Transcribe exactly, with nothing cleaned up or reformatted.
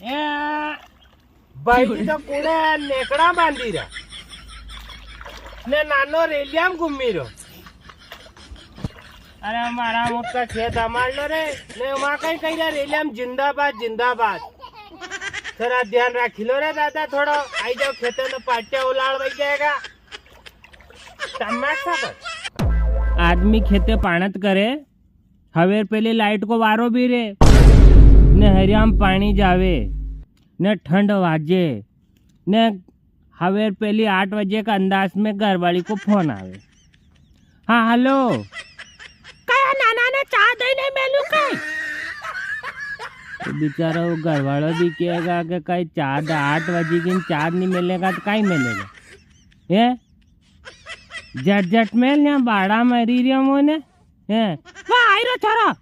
ए, भाई जी तो कूड़े नेकड़ा बांधी रा। ने नानो रेलिया में घूमी रो। अरे हमारा मोटा खेत हमार लो रे। ने वहाँ कहीं कहीं रे रेलिया में जिंदाबाद, जिंदाबाद। थोड़ा ध्यान रखी लो रे दादा, थोड़ा आई जाओ खेते में पाटिया उलाड़ वही जाएगा। तमाशा कर। आदमी खेते पाणत करे, हवेर पहले लाइट को वारो भी रे, ने हरियाम पाणी जावे, ने ठंड वाजे, ने हवेर पहली आठ बजे का अंदाज में घरवाली को फोन आवे। हाँ, हेलो। कया नाना ने चाय दे नहीं मेलू कई? तो बेचारा वो घरवाला भी कहेगा कि कई चाय द-, आठ बजे की चाय नहीं मिलेगा तो कई मिलेगा? हैं? झट झट मेल ने बाड़ा मरी रियो मोने। हैं? वाह, आई रो छोरो।